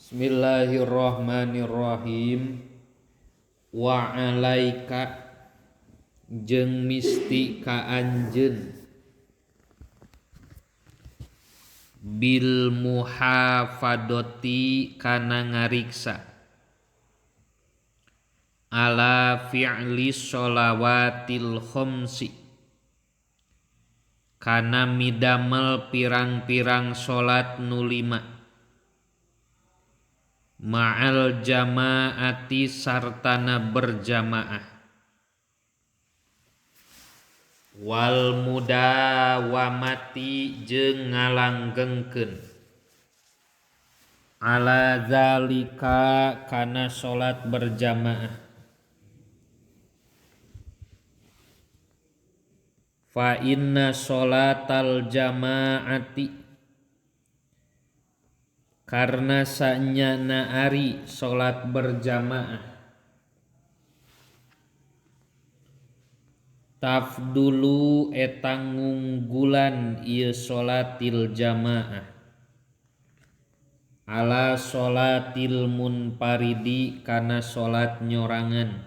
Bismillahirrahmanirrahim. Wa alaika jeung misti ka anjeun bil muhafadoti kana ngariksa ala fi'li sholawatil khamsi kana midamel pirang-pirang salat nu lima ma'al jamaati sartana berjamaah wal mudawamati jeung ngalanggengkeun ala zalika kana salat berjamaah fa inna sholatal jamaati karena sanyana ari salat berjamaah tafdulu eta ngunggulan ieu salatil jamaah ala salatil munfaridi kana salat nyorangan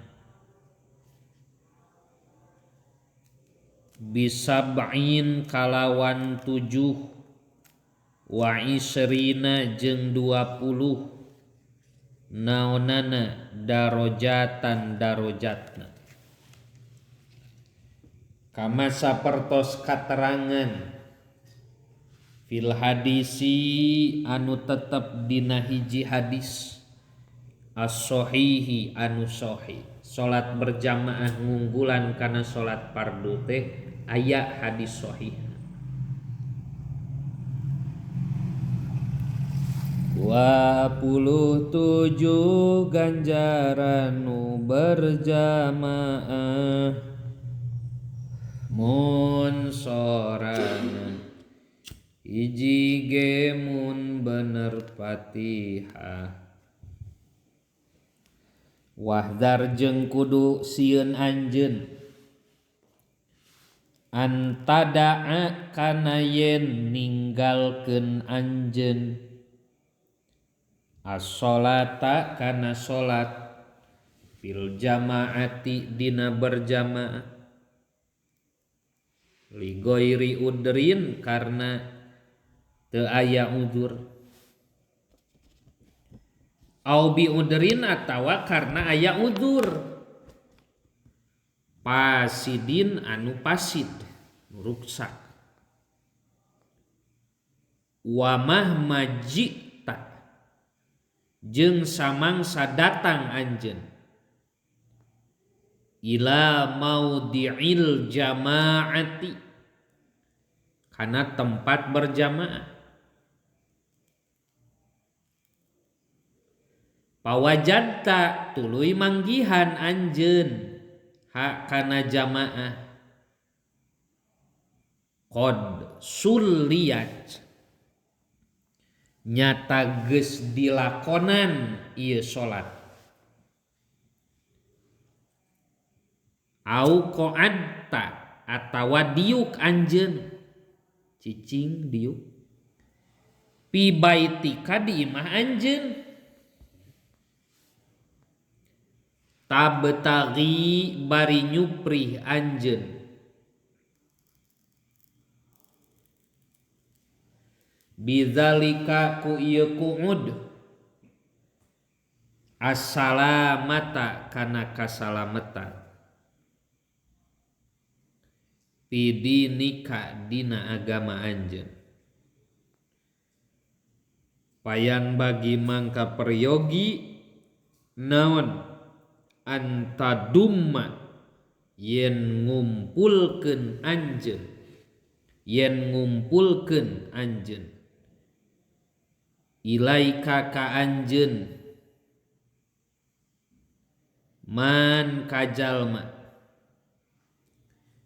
bisab'in kalawan 7 wa isrina jeung 20 naonana darojatan darojatna kama sapertos katerangan fil hadisi anu tetep dina hiji hadis as-sahihi anu sahih. Salat berjamaah ngunggulan kana salat fardu teh aya hadis sahih. 27 ganjaran nu berjamaah mun sorangan hiji ge mun bener Fatihah wahdar jeung kudu sieun anjeun antadaa kana yen ninggalkeun anjeun as-sholata kana salat fil jamaati dina berjamaah li ghairi udrin karena teu aya udzur au bi udrin atawa karena aya udzur pasidin anu pasid ruksak wa mahma ji'ta jeung samangsa datang anjeun ila maudhi'il jamaati kana tempat berjamaah pawajadta tuluy manggihan anjeun ha kana jamaah qad sulliyat nyata geus dilakonan ieu salat au qa'adta atawa diuk anjeun cicing diuk pi baitika di imah anjeun tabtaghi bari nyuprih anjeun bidzalika ku ieu qu'ud assalamata kana kasalamatan pidinika dina agama anjeun payan bagi mangka peryogi naon antadumma yen ngumpulkeun anjeun ilaika ka anjeun man kajalma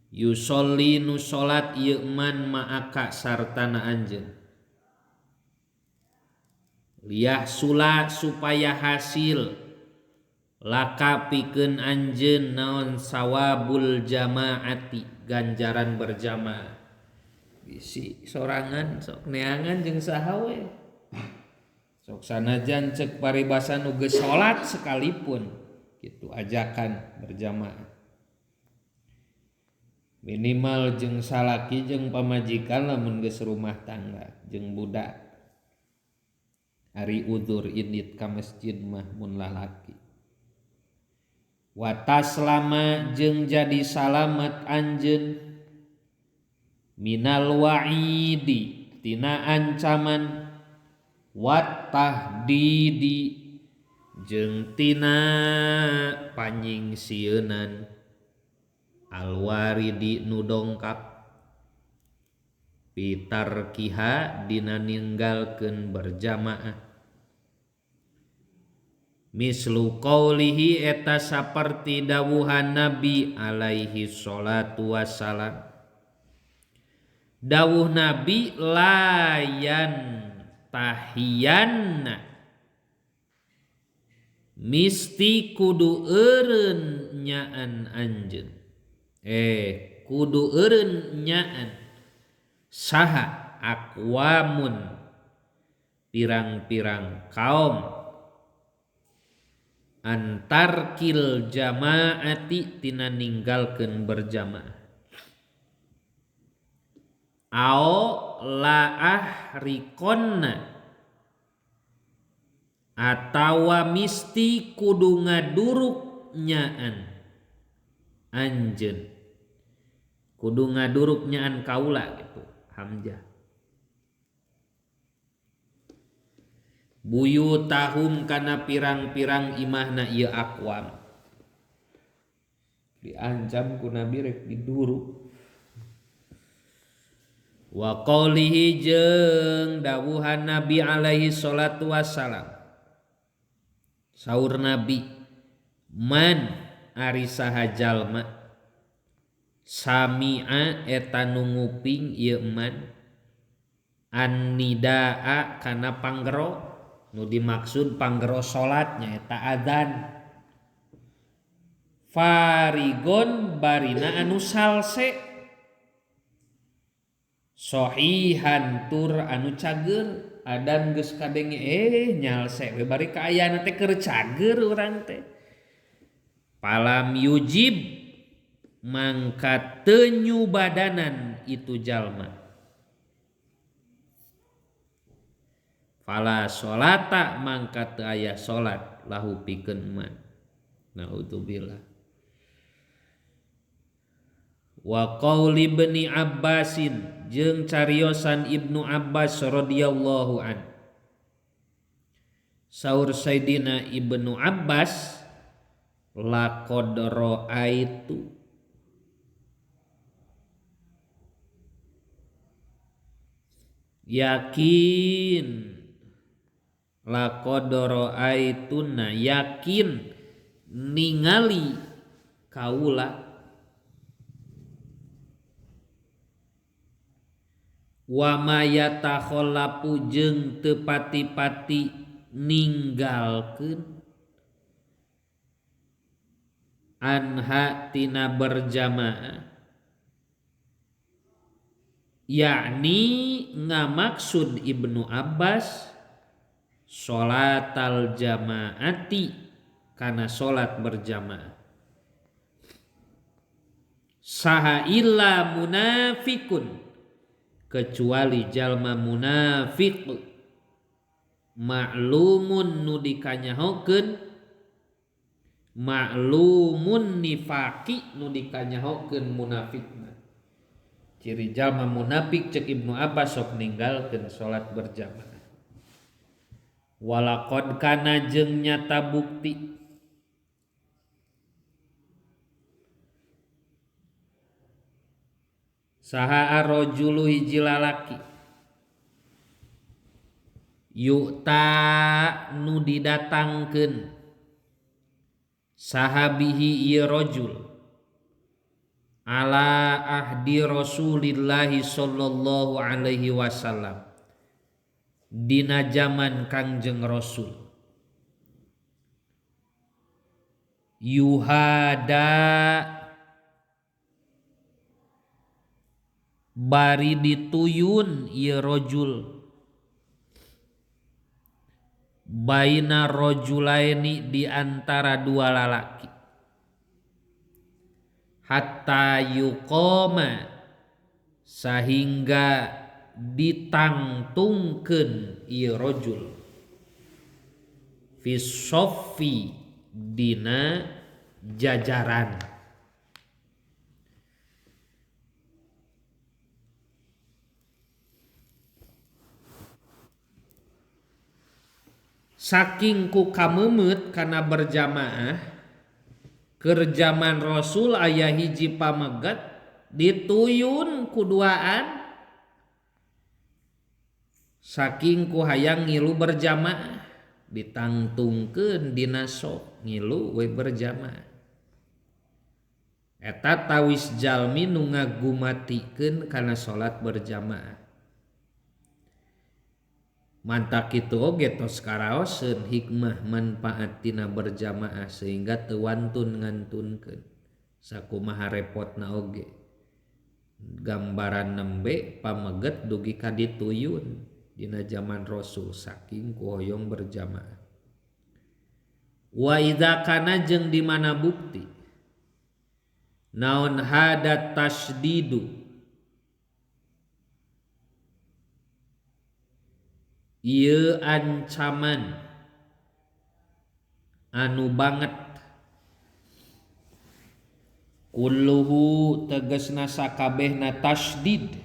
yusolli nu salat ieu man ma'aka sartana anjeun liyahsula supaya hasil laka pikeun anjeun naon sawabul jamaati ganjaran berjamaah bisi sorangan sok neangan jeung saha we. Sok sanajan cek paribasa nu geus salat sekalipun gitu ajakan berjamaah. Minimal jeung salaki jeung pamajikan lamun geus rumah tangga jeung budak. Ari udzur indit ka masjid mah mun lalaki. Wa taslama jeung jadi salamet anjeun minal wa'idi tina ancaman wa tahdidi jeung tina panyingsieunan alwaridi nu dongkap pitarkiha dina ninggalkeun berjamaah mislu qaulihi eta saperti dawuhan Nabi alaihi salatu wassalam. Dawuh Nabi layan tahiyanna misti kudu eureun nyaan anjeun. Kudu eureun nyaan saha aqwamun pirang-pirang kaum antarkil jamaati tina ninggalkeun berjamaah ao laah rikonna atawa misti kudu ngaduruk nyaan anjeun kudu ngaduruk nyaan kaula gitu Hamzah buyutahum kana pirang-pirang imahna ieu aqwam diancam ku Nabi rek diduruk. Wa qaulihi jeung dawuhan Nabi alaihi salatu wassalam saur Nabi man ari saha jalma sami'a eta nu nguping ieu man annidaa kana panggero nu dimaksud panggero salat nyaeta adzan farigon barina anu salse sohihan tur anu cager adan geus kadenge nyalse we bari kaayana teh keur cager urang teh palam yujib mangka teu nyubadanan itu jalma fala sholata mangka teu aya salat lahu pikeun man. Naudzubillah. Wa qauli ibni Abbasin jeung cariosan Ibnu Abbas radhiyallahu an. Saur Sayyidina Ibnu Abbas laqad ra'aitu yakin laqad ra'aituna yakin ningali kaula wa ma yatakhallafu jeung teu pati-pati ninggalkeun anha tina berjamaah yakni ngamaksud Ibnu Abbas sholatal jamaati kana sholat berjamaah saha illa munafikun kecuali jalma munafik ma'lumun nu dikanyahokeun ma'lumun nifaqi nu dikanyahokeun munafikna. Ciri jalma munafik cek Ibnu Abbas sok ninggalkeun salat berjamaah. Walaqad kana jeung nyata bukti saha arrajulu hiji lalaki yu'ta nu didatangkeun saha bihi ieu rajul ala ahdi Rasulillahi sallallahu alaihi wasallam dina jaman Kangjeng Rasul yuhada bari dituyun ieu rajul Baina rajulaini di antara dua lalaki hatta yuqama sehingga ditangtungkeun ieu rajul fi shoffi dina jajaran. Saking ku kamemeut kana berjamaah keur jaman Rasul aya hiji pameget dituyun ku duaan saking ku hayang ngilu berjamaah ditangtungkeun dina sok ngilu we berjamaah. Eta tawis jalmi nu ngagumatikeun kana salat berjamaah. Mantak kitu oge tos karaoseun hikmah manfaat tina berjamaah sehingga teu wantun ngantunkeun sakumaha repotna oge. Gambaran nembe pameget dugi ka dituyun dina jaman Rasul saking ku hoyong berjamaah. Wa idza kana jeung di mana bukti naon hadat tasdidu ieu ancaman anu banget kulluhu tegasna sakabehna tasdid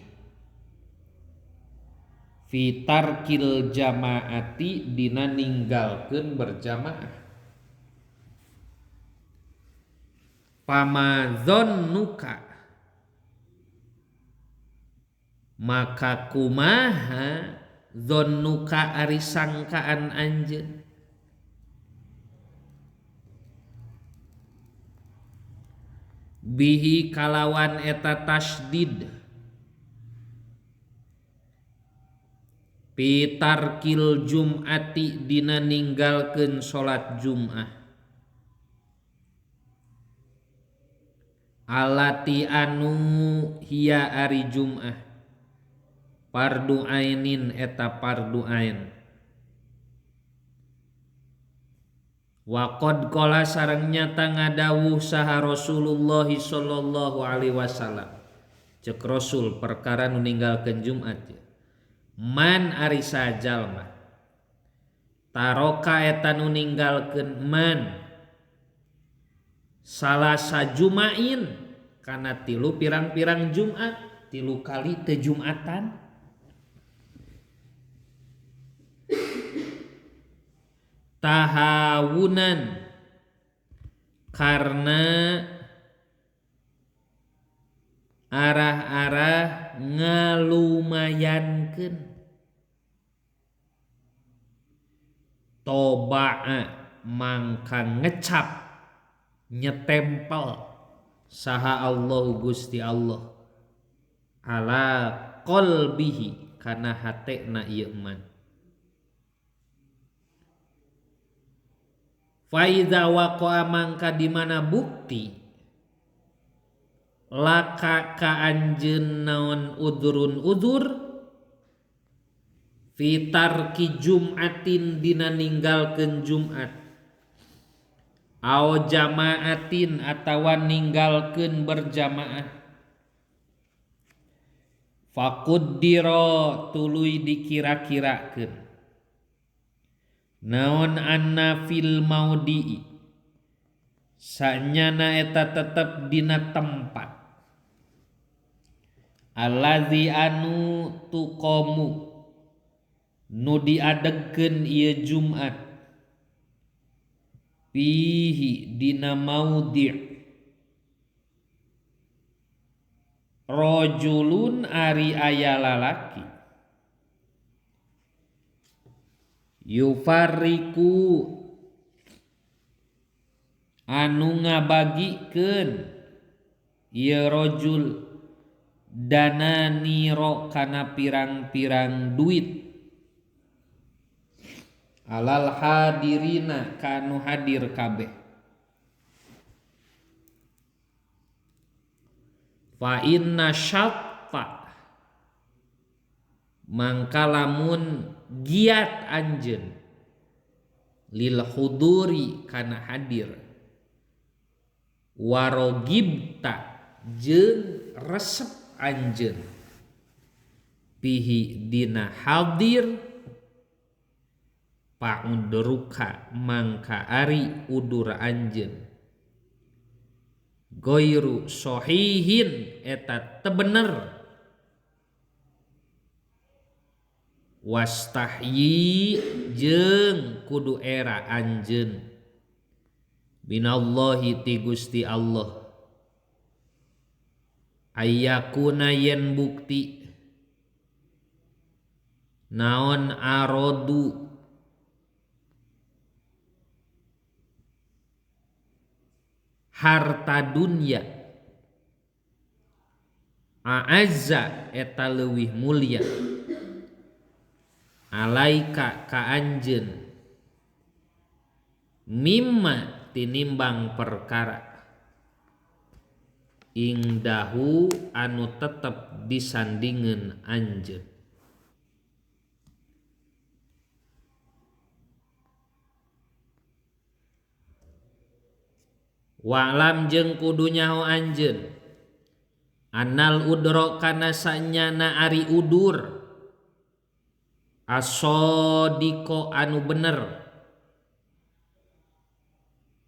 fi tarkil jamaati dina ninggalkeun berjamaah. Pama dzonnuka maka kumaha dzonnuka ari sangkaan anjeun bihi kalawan eta tasdid pitarkil jum'ati dina ninggalkeun salat Jum'ah alati anu hiya ari Jum'ah fardu ainin eta fardu ain. Wa qad qala sareng nyata ngadawuh saha Rasulullah sallallahu alaihi wasallam cek Rasul perkara nu ninggalkeun Jumat man ari sajalma taroka eta nu ninggalkeun man salasa jumain kana tilu pirang-pirang Jumat tilu kali teu Jumatan tahawunan karena arah-arah ngalumayankeun toba'a mangka ngecap nyetempel saha Allahu Gusti Allah ala qalbihi kana hatena ieu man. Fa iza waqa'a mangka di mana bukti laka ka anjeun naon udrun udzur fi tarki jum'atin dina ninggalkeun Jumat au jama'atin atawa ninggalkeun berjamaah faquddira tuluy dikira-kirakeun naon anna fil maudii sanyana eta tetep dina tempat allazi anu tuqamu nu diadegkeun ieu Jumat fihi dina maudi' rajulun ari aya lalaki yufarriku anu ngabagikeun ieu rajul dana niro kana pirang-pirang duit alal hadirina kanu hadir kabeh fa inna syatta mangka lamun giat anjeun Lil huduri kana hadir. Warogibta jeung resep anjeun pihi dina hadir paudruka mangka ari udur anjeun goiru sohihin eta teu bener wastahyi jeung kudu era anjeun minallahi ti Gusti Allah ayakuna yen bukti naon arodu harta dunya a'azza eta leuwih mulia alaika ka anjeun mimma tinimbang perkara ingdahu anu tetep disandingeun anjeun. Wa'lam jeung kudu nyaho anjeun anal udro kana sanyana ari udur asodiko anu bener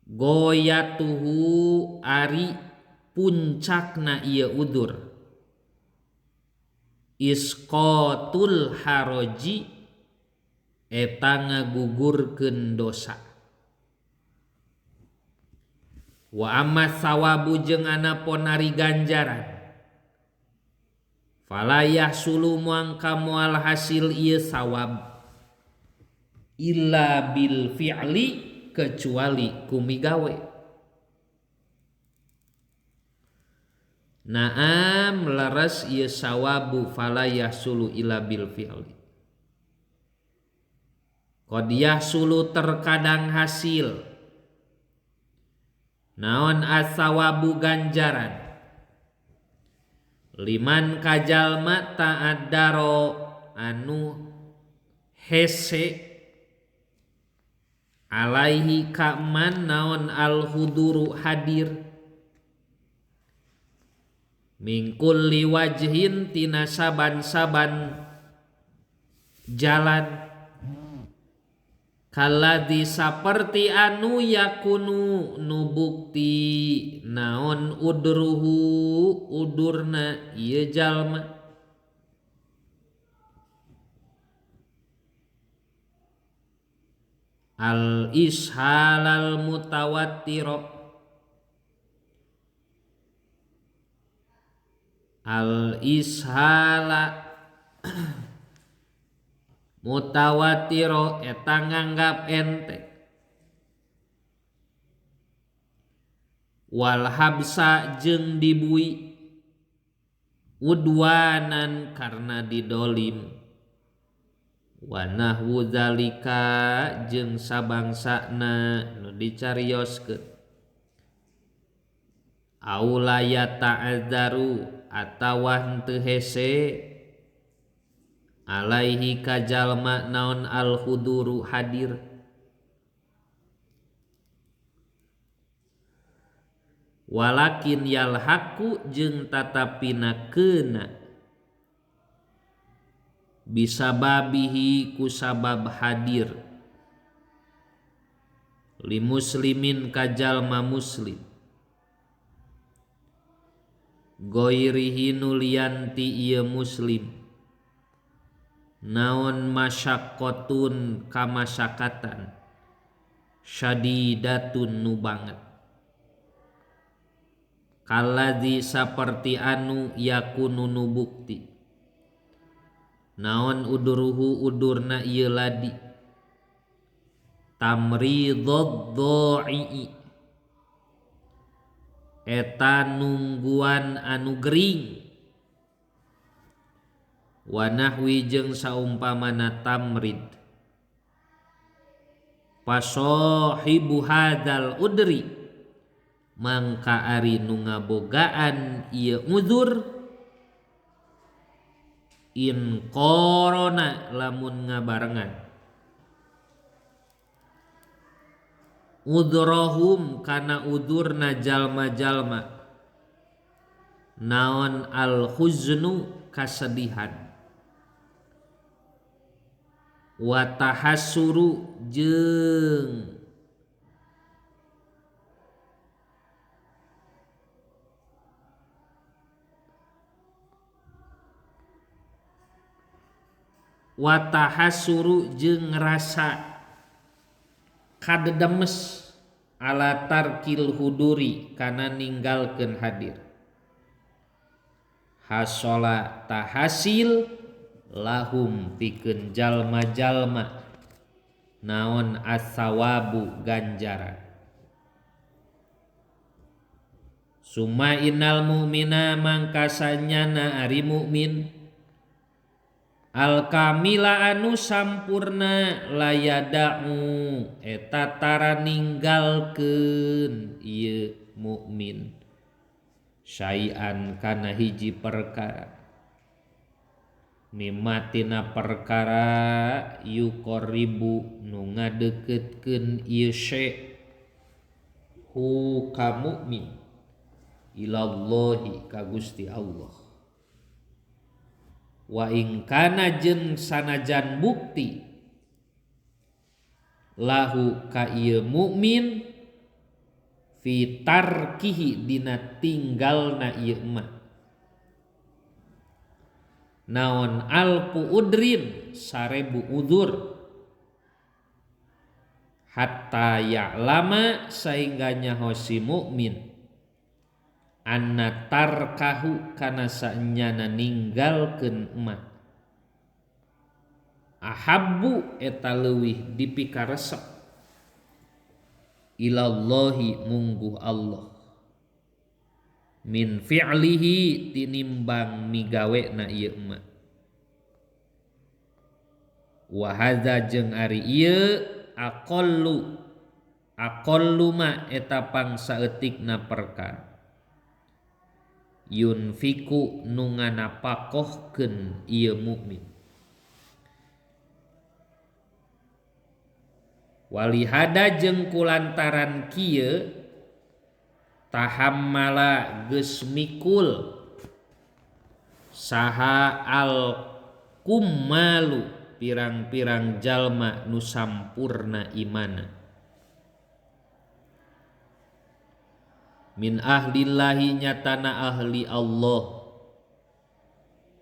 goyatuhu ari puncakna ieu udur isqatul haroji eta ngagugurkeun dosa. Wa amma sawabu jeung anapun ari ganjaran falayah sulu muangka moal hasil ieu sawab illa bil fi'li kecuali ku migawe. Naam leres ieu sawabu falayah sulu illa bil fi'li. Qad yahsulu terkadang hasil naon asawabu ganjaran liman kajalma ta'addaro anu hese alaihi kaman naon alhuduru hadir mingkulli wajhin tina saban-saban jalan kaladi saperti anu yakunu nu bukti naon udruhu udurna ieu jalma al ishalal mutawattiro al ishala mutawatiro eta nganggap ente wal habsa jeung dibui udwanan karena didolim wa nahwu zalika jeung sabangsana nu dicarioskeun aula yata'adzaru atawa henteu hese alaihi kajalma naon al-huduru hadir walakin yalhaku jeung tatapina keuna bisababihi kusabab hadir li muslimin kajalma muslim goirihi nulianti ieu muslim naon masyaqqatun kamasyakatan syadidatun nu banget kalladzi saperti anu yakunu nu bukti naon uduruhu udurna ieu ladi tamridad dha'i eta nungguan anu gering wa nahwi jeung saumpamana tamrid fasahibu hadzal udri mangka ari nu ngabogaan ieu uzur in korona lamun ngabarengan Udrohum kana udurna jalma-jalma naon al huznu kasedihan wa tahassuru jeung wa tahassuru jeung rasa kadedemes ala tarkil huduri kana ninggalkeun hadir hasola tahasil lahum pikeun jalma-jalma naon as-sawabu ganjaran. Summa innal mu'mina mangkasanyana ari mukmin al-kamila anu sampurna layada'u eta tara ninggalkeun ieu mukmin syai'an kana hiji perkara mimatina perkara yuqarribu nu ngadeukeutkeun ieu syai' hu ka mukmin ilallahi ka Gusti Allah. Wa ing kana jeung sanajan bukti lahu ka ieu mukmin fi tarkihi dina tinggalna ieu mah naon alfu udrin 1000 udzur hatta ya'lama sehingga nyaho si mukmin anna tarkahu kana saenyana ninggalkeun emak ahabbu eta leuwih dipikaresep ilallahi mungguh Allah min fi'lihi tinimbang migawena ieu emak. Wa hadza jeung ari ieu aqallu aqallu ma eta pangsaeutikna perkara yunfiku nu nganapakohkeun ieu mukmin. Walihada jeung kulantaran kieu tahammala geus mikul saha al kummalu pirang-pirang jalma nu sampurna imana min ahlillahi nyatana ahli Allah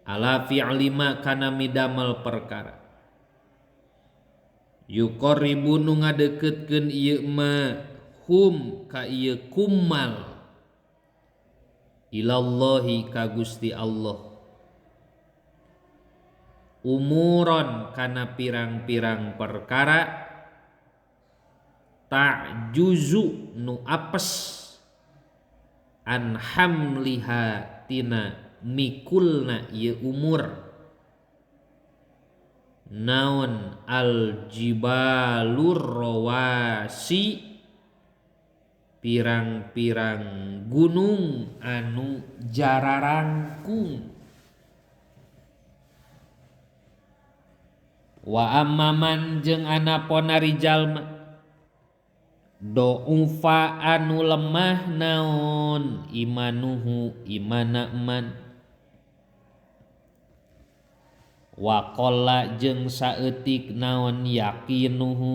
ala fi'lima kana midamel perkara yuqarribu nu ngadeukeutkeun ieu ma hum ka ieu kummal ilallahi ka Gusti Allah umuron kana pirang-pirang perkara ta'juzu nu apes an hamliha tina mikulna ieu umur naon al jibalur rawasi pirang-pirang gunung anu jararangkung. Wa ammaman jeung anapona jalma do'ufa anu lemah naon imanuhu imana man wa qalla jeung saeutik naon yakinuhu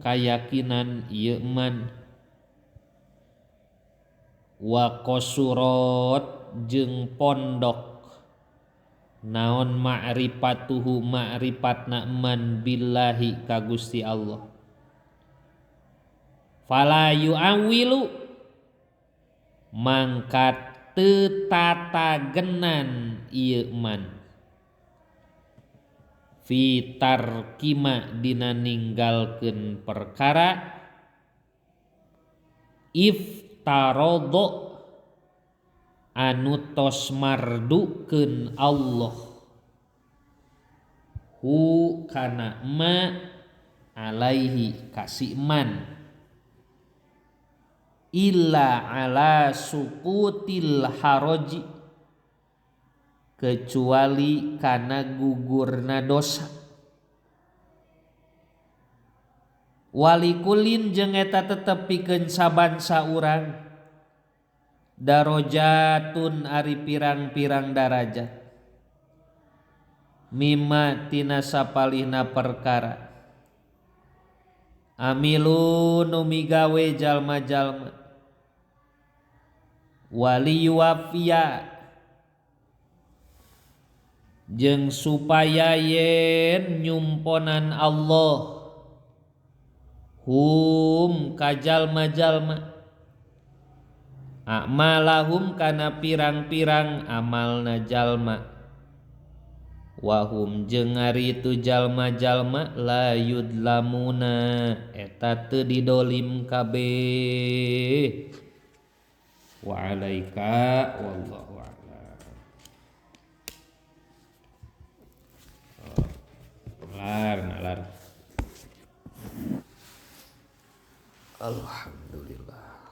kayakinan ieu man wa qasurat jeung pondok naon ma'rifatuhu ma'rifatna man billahi ka Gusti Allah fala yu'awilu mangka teu tatagenan ieu man fi tarkima dina ninggalkeun perkara iftarodo anu tos mardukeun Allah hu kana ma alaihi kasiman illa ala suqutil haraji kecuali kana gugurna dosa. Walikulin jeung eta tetep pikeun sabansa urang darajatun ari pirang-pirang darajat mimma tina sapalihna perkara amilu nu migawe jalma-jalma waliyuwafiya jeung supaya yen nyumponan Allah hum ka jalma-jalma a'malahum kana pirang-pirang amalna jalma wahum jeung ari itu jalma-jalma la yudlamuna eta teu didolim kabeh. Wa alaika wallahu a'lam. Nalar nalar. Alhamdulillah.